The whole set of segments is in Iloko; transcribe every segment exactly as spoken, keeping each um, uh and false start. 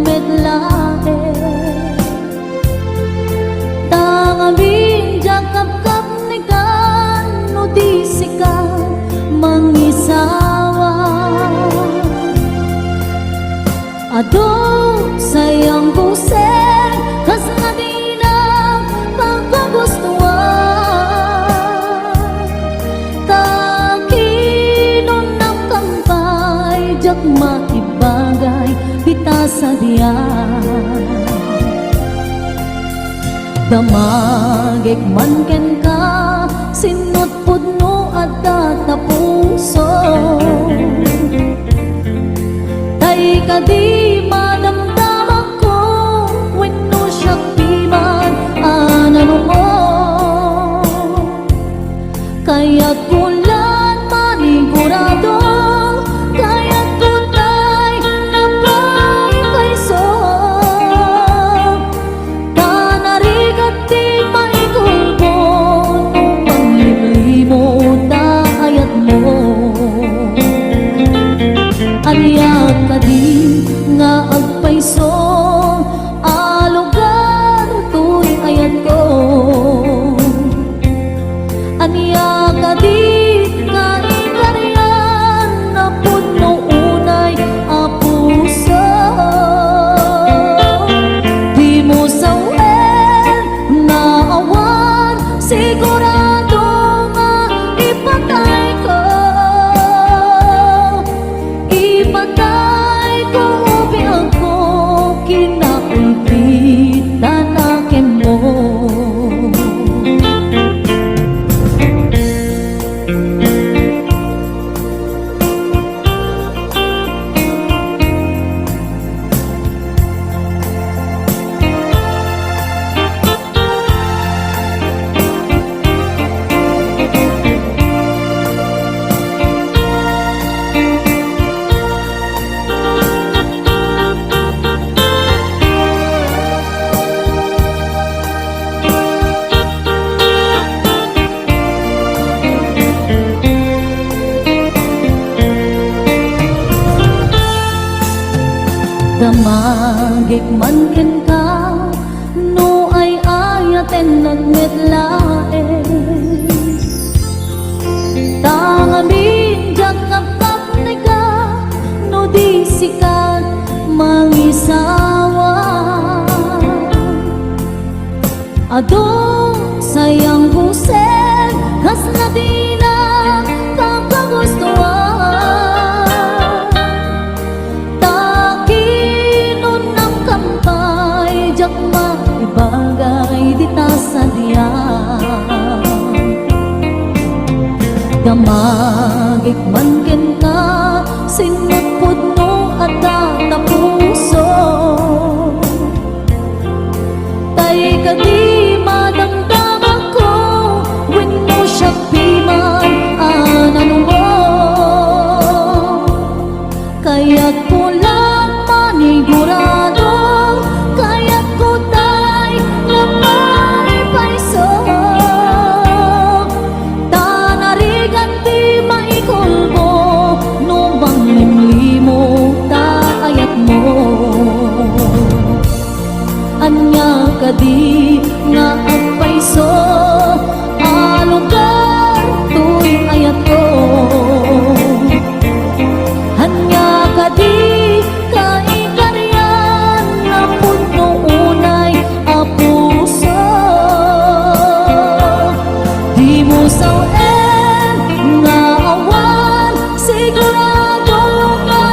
met laeng. Ta ngamin diak kapkapnekan no di sika mangisawa. Adu, sayang, Jose, kasla dinak paggugustuan. Ta kinunam kampay, diak makibagay dita sadiak. Damagek man kenka, sinno pudno adda ta puso. Tay kadi madamdamakko wenno siak piman a nanumo. Kayatko lan manigurado, kayatko tay napaypayso. Ta narigat ti maikulbo no manglimlimos ta ayatmo. Ania kadi nga agpayso a lugar toy ayatko? Ania kadi nga ikarian a pudno unay a puso? Dimo sawen nga awan sigurado nga ipatayko. Ipatayko, biagko, kinaulpitan a kenmo. Damagek man kenka, no ay-ayatennak met laeng. Ta ngamin diak kapkapneka, no di sika mangisawa. Adu, sayang, Jose, kasla dinak paggugustuan. Ta kinunam kampay, diak makibagay dita sadiak. Damagek man kenka, sinno pudno adda ta puso. Tay kadi madamdamakko wenno siak piman a nanumo. Kayatko lang manigurado, kayatko tay napaypayso. Ta narigat ti maikulbo no manglimlimos ta ayatmo. Ania kadi nga agpayso a lugar toy ayatko? Ania kadi kaikarian a pudno unay a puso? Dimo sawen nga awan sigurado nga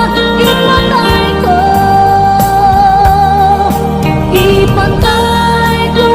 ipatayko. Ipatayko,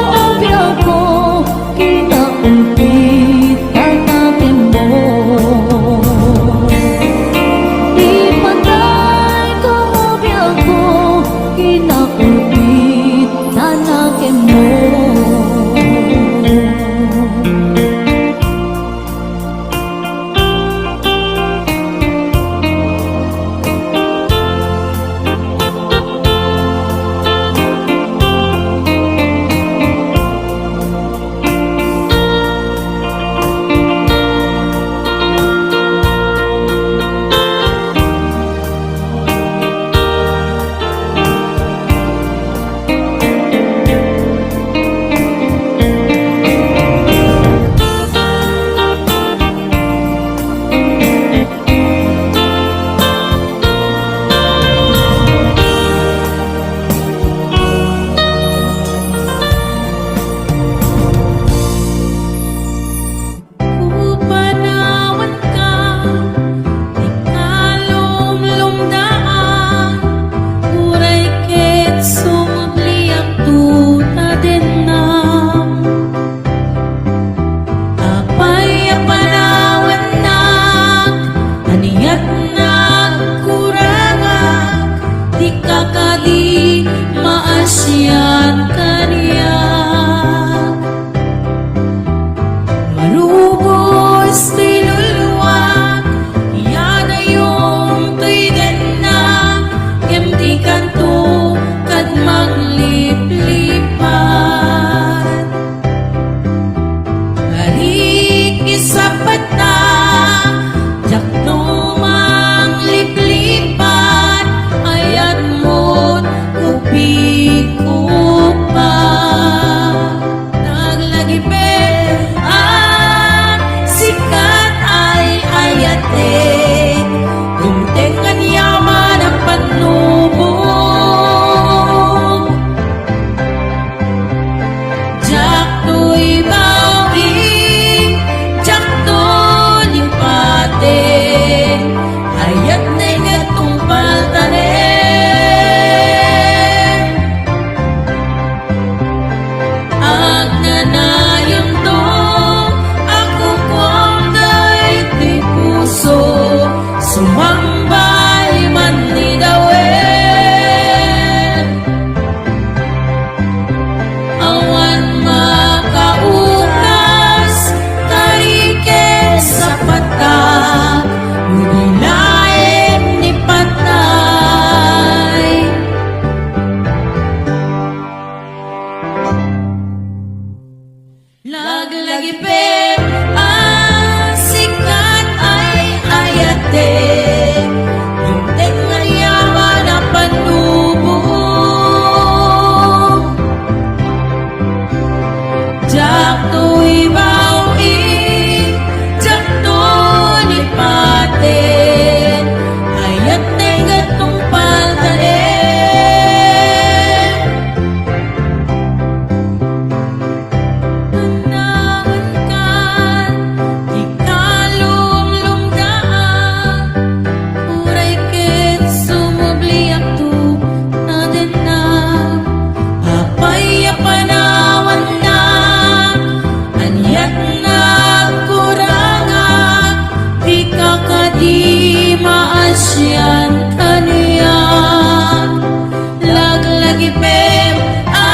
Agipem a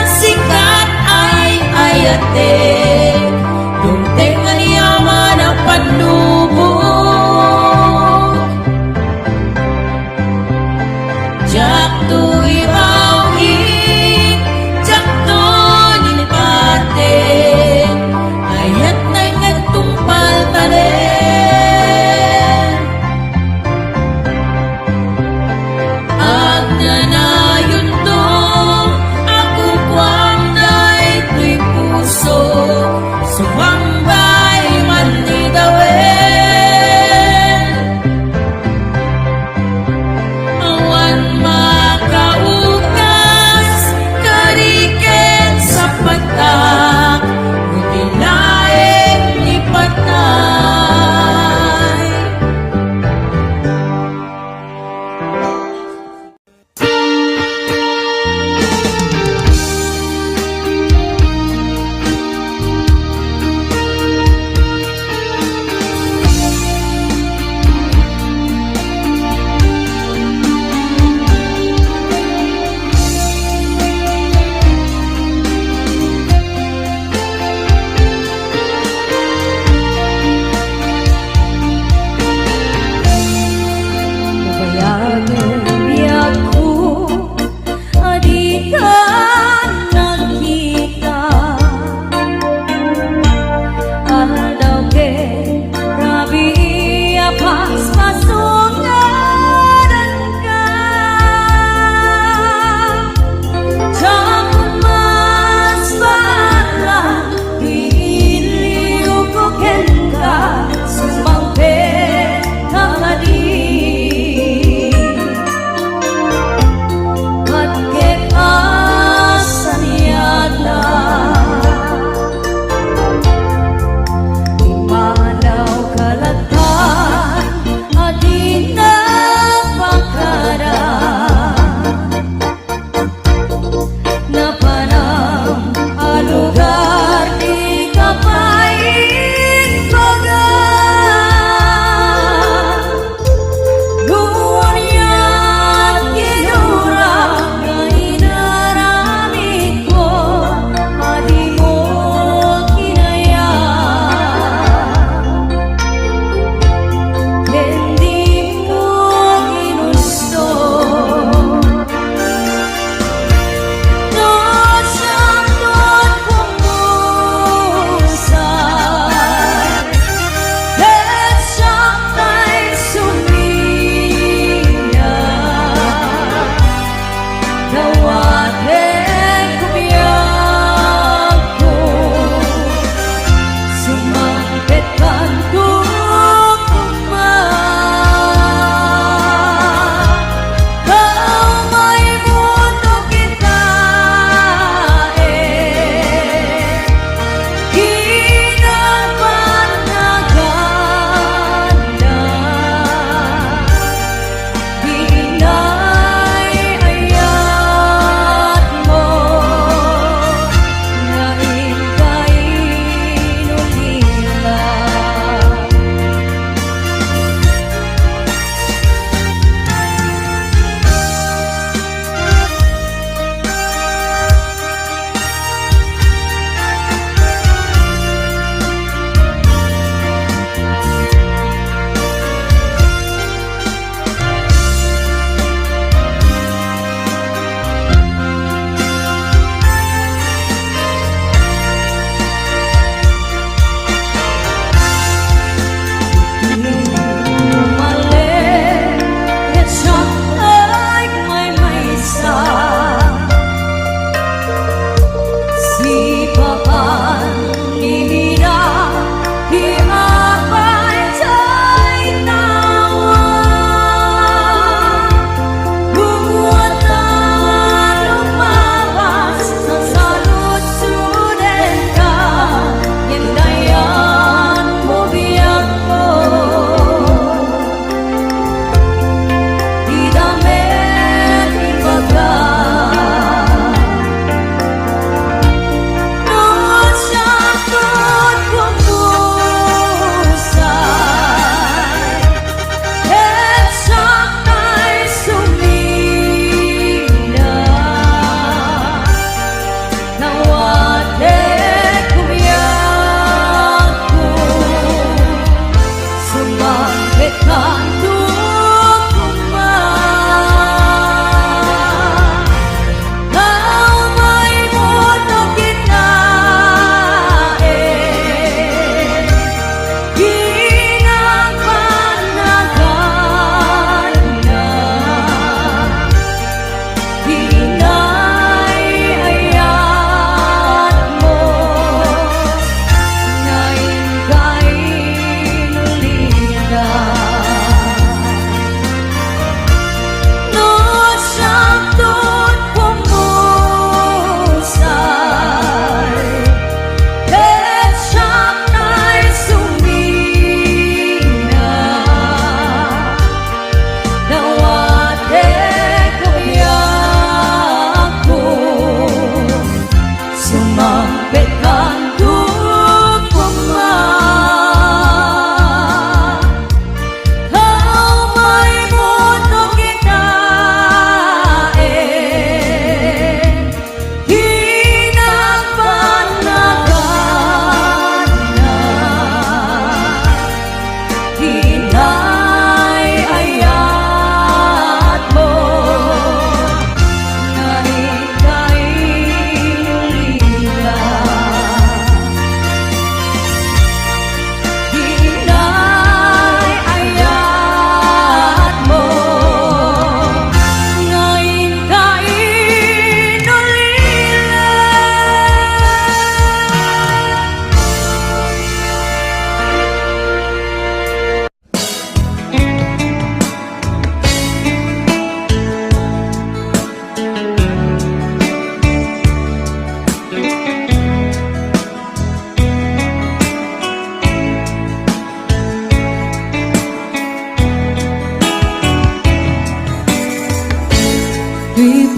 singkat ay ayatek, dumteng aniaman a pannubok. Diakto ibawi, diakto nilipateng, ayat na nga tungpal tanem. Agnanayon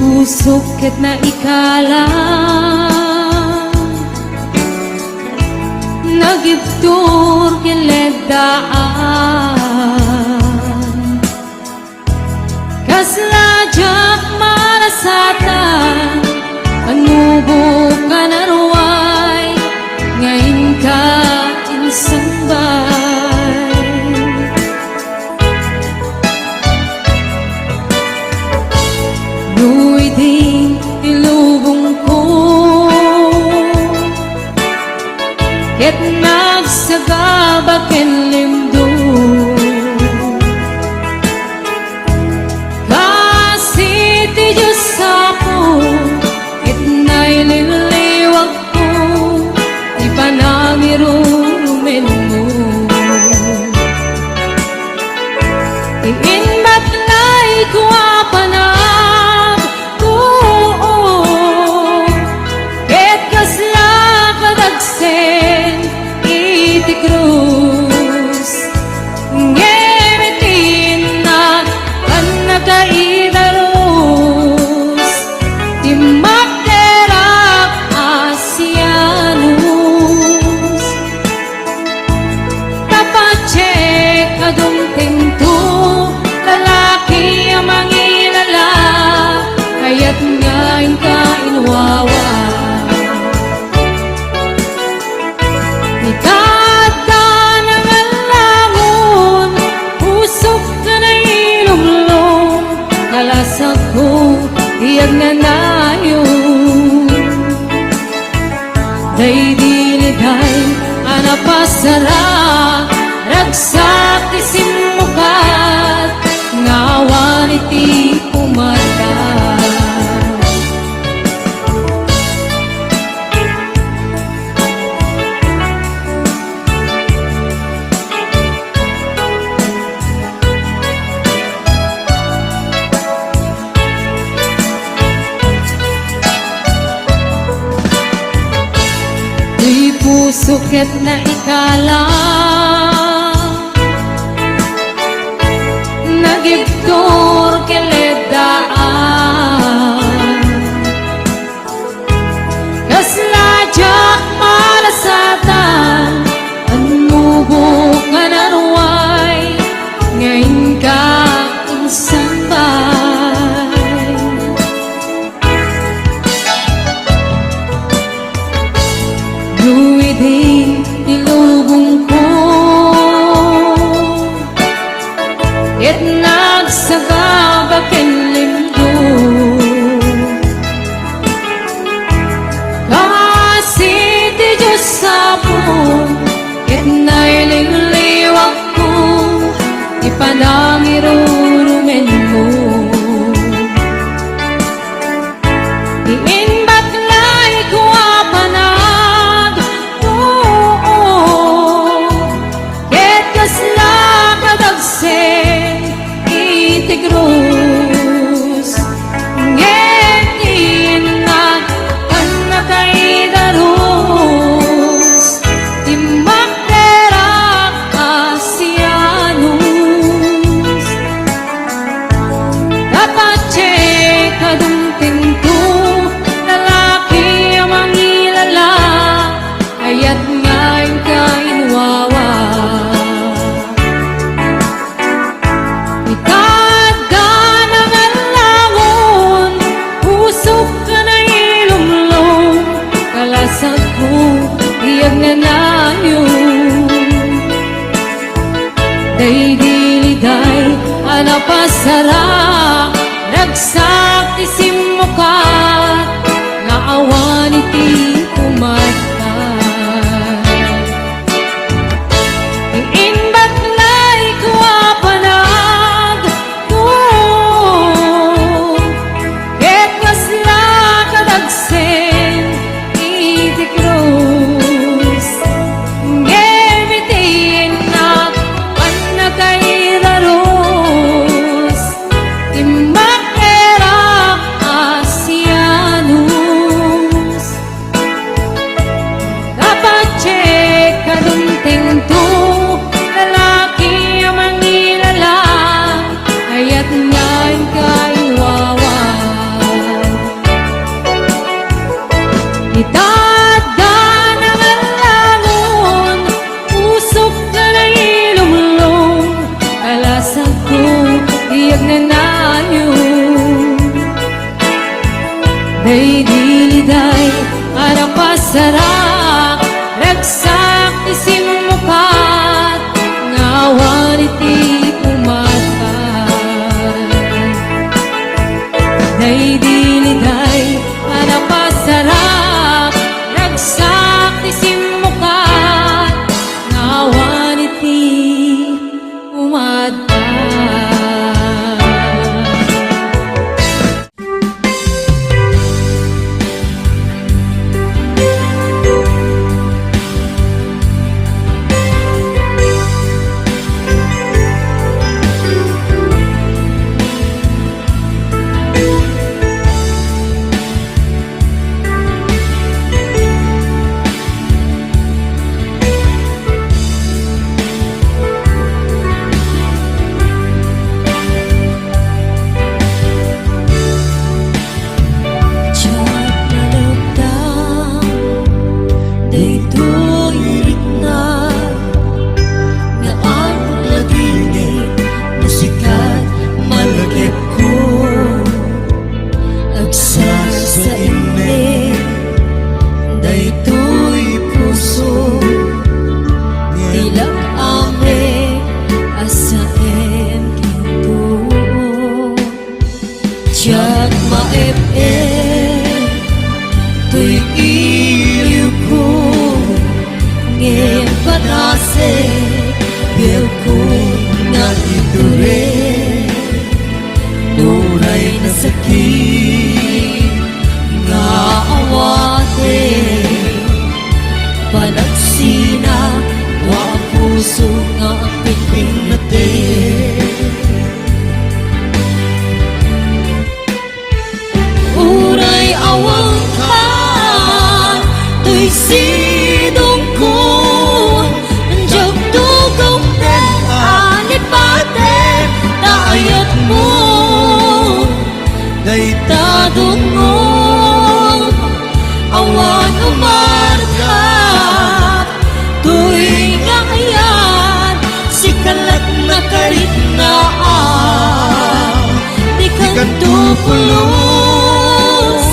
Pusok ket naikala, nagibtur ken leddaan. Kasla diak marasatan, anubok a naruay, nga inka insambay. No idi ti lubongko ket nagsagaba ken limdo, kas iti Dios Apo ket naililiwag ti panangirurumenmo. Ti imbatlay ko a panagtuo, ket kasla kadagsen iti krus. Ngem iti innak a nakaidarus, ti makderak a sianus. Tapatchek a dumtengto, lalaki a mangilala, kayat nga inka inwawa. Ita adda nangallangon, pusok a nailumlom, kalasakko ti agnanayon. Daydi liday a napasara, ragsak ti simmukat, nga awan iti pumarda. Ti puso ket naikala, nagibtur ken leddaan. Kasla diak marasatan, anubok a naruay, nga inka insambay. No idi ti lubongko, ket nagsagaba ken limdo. Kas iti Dios Apo, ket naililiwakko ti panangirurumenmo. Ti imbatlay ko a panagtuo, ket kasla kadagsen iti krus. Ngem ti innak a nakaidarus, ti makderak a sianus. Tapatchek a dumtengto, lalaki a mangilala, kayat nga inka inwawa. Ita adda nangallangon, pusok a nailumlom, kalasakko ti agnanayon. Daydi liday a napasara, ragsak ti simmukat, nga awan iti pumarda. Imbatlay ko a panagtuo, ket kasla kadagsen iti krus. Ngem iti innak a nakaidarus, ti makderak a sianus. Daydi liday a napasarak, ragsak ti simmukat, nga awan iti pumadka. Daydi liday a napasarak, ragsak ti simmukat, nga awan iti umadka. Diak malagda daytoy rikna nga agladingit no sikat malagipko. Agsasainmi daytoy puso, ti lag-ammi a saem gintuo. Diak maep-ep toy iliwko, ngem padasek biagko nga itured. Uray nasakit nga awaten, panagsina, dua a puso nga agpingpingngeten. Uray awanka toy sidongko, diak dugongten a lipaten ta ayatmo. Dayta dungngom, awan umarka toy nga ayat, sika lat nakariknaan. Dikanto pulos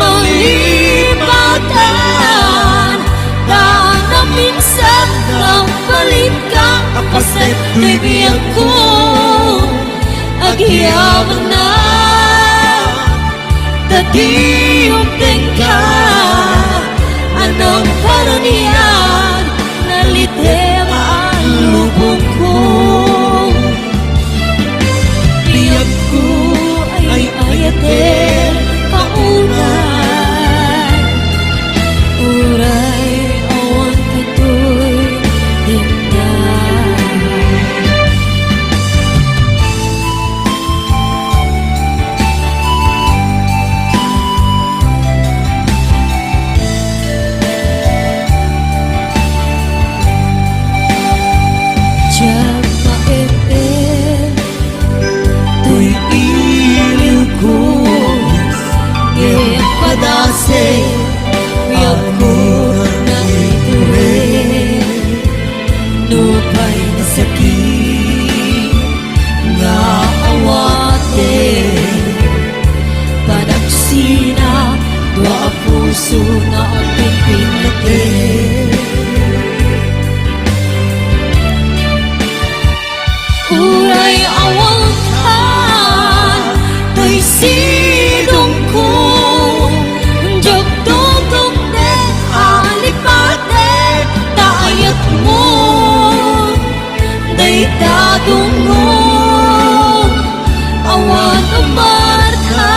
malipatan, ta naminsan nagpalit ka a paset toy biagko. Agyamanak, ta ti umtengka a nagparanian, nalitem a lubongko. Biagko ay ayaten kaunay, uray awan katoy dengnga. Diak maep-ep toy iliwko, ngem padasek biagko nga itured. Nupay nasakit nga awaten, panagsina, dua a puso nga agpingpingngeten. Uray awanka toy sidongko, diak dugongten a lipaten ta ayatmo. Dayta dungngom, awan umarka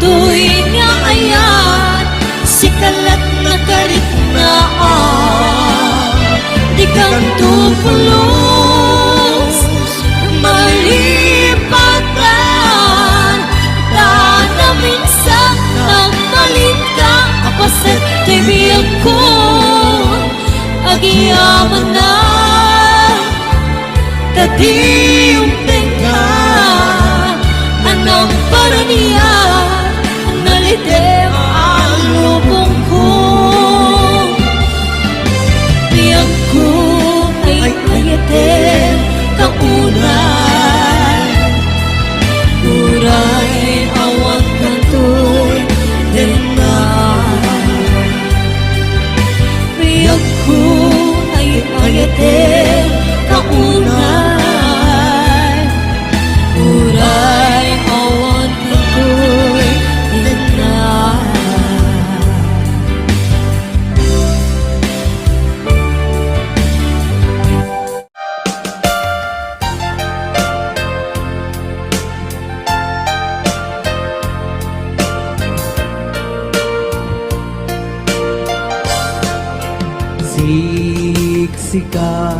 toy nga ayat, sika lat nakariknaan. Dikanto pulos malipatan, ta naminsan nagpalit ka a paset toy biagko. Agyamanak, ta ti umtengka a nagparanian, nalitem a lubongko. Biagko ay ayaten kaunay, uray awan kanto Sika,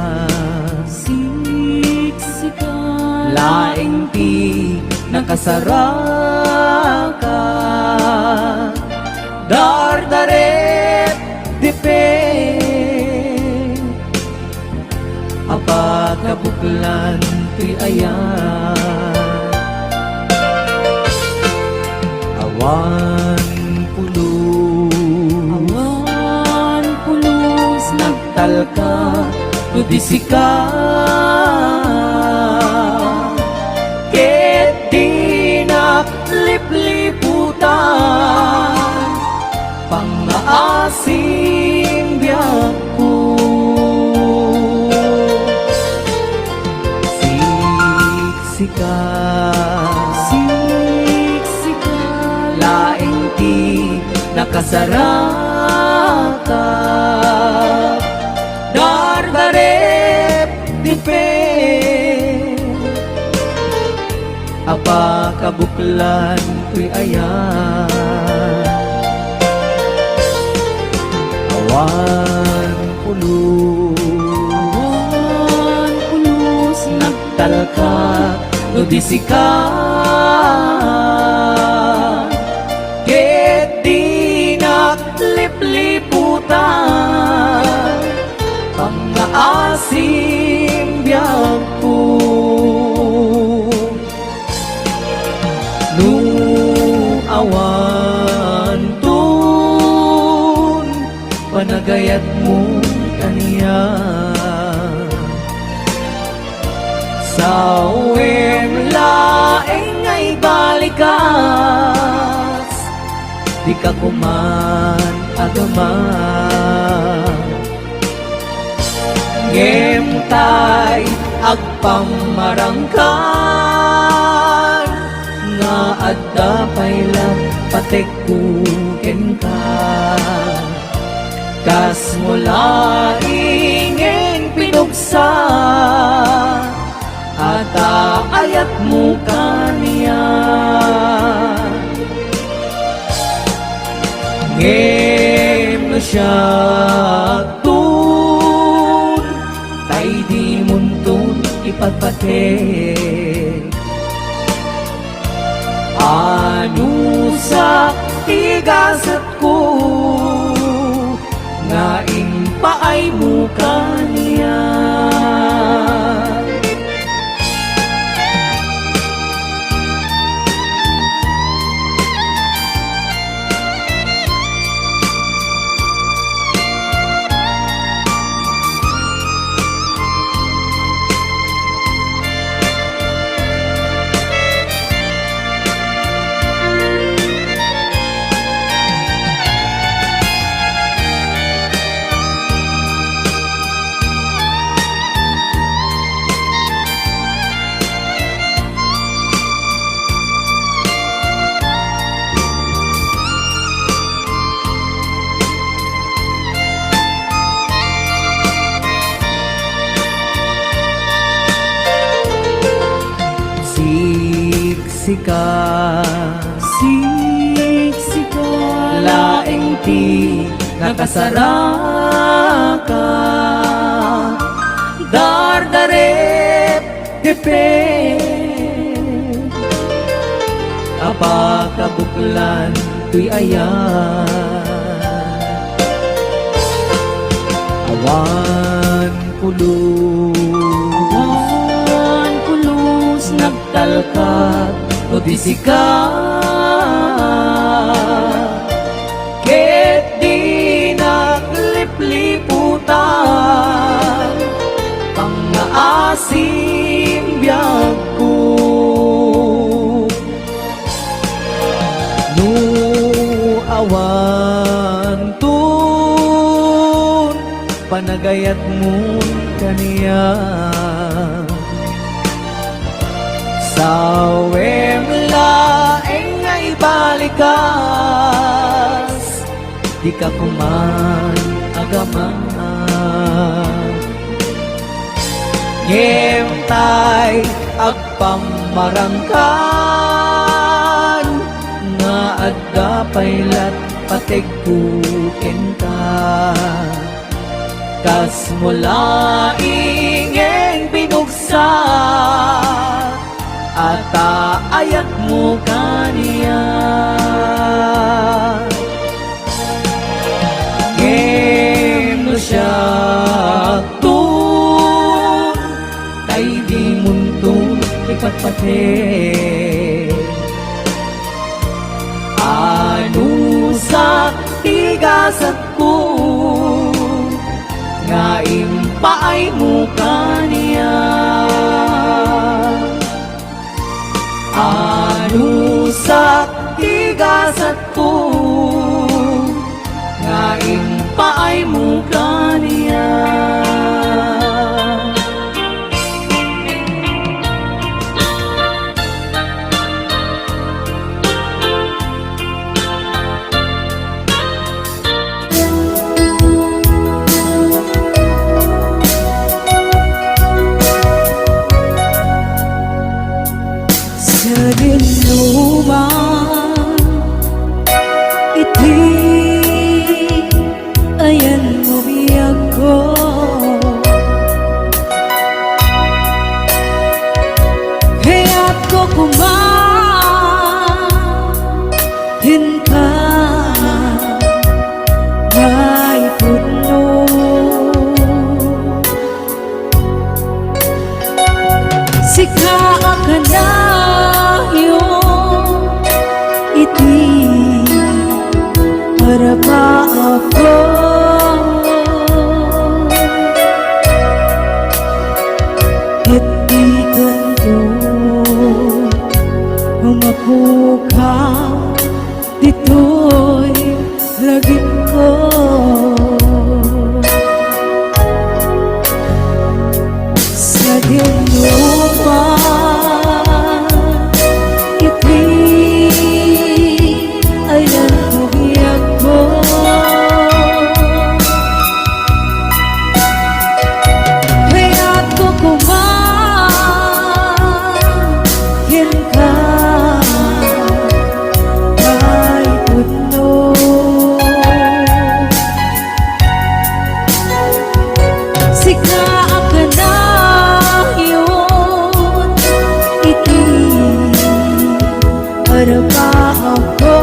siksika, laeng ti nakasaraka. Dardarep dipe, a pakabuklan ti ayat. Awan pulos, awan pulos, nagtalka no di sika, ket dinak lipliputan pangngaasim biagko. Siksika, siksika, laeng ti nakasaraka. Dardarep dipe, a pakabuklan toy ayat. Awan pulos, awan pulos, nagtalka no di sika, ket dinak lipliputan pangngaasim biagko. No awanton panagayatmo kaniak, sawem laeng nga ibalikas, dika koman agama. Ngem tay agpammarangkan nga adda pay la patekko kenka. Kasmo laengen pinugsa a kaayatmo kaniak. Ngem no siakton, tay dimonton ipatpatek. Anusak ti gasetko nga impaaymo kaniak. Siksika, siksika, laeng ti nakasaraka. Dardarep dipe, a pakabuklan toy ayat. Awan pulos, awan pulos, nagtalka no di sika. Ket dinak lipliputan pangngaasim biagko. No awanton panagayatmon kaniak, sawem laeng nga ibalikas, dika koman agama. Ngem tay agpammarangkan nga adda pay lat pategko kenka. Kasmo laeng binugsak a taayatmo kaniak. Ngem no siakto, tay dimonto ipatpateg. Anusak ti gasatko nga impaaymo kaniak. Anusak ti gasatko nga impaaymo kaniak. Sadin no man iti ayan mo biagko, kayatko koma kenka maipudno. Sika a kanayon iti arapaapko, ket dikanto mapukaw ditoy lagipko. Sadin no man iti ayan mo biagko, kayatko koma kenka maipudno. Sika a kanayon iti arapaapko,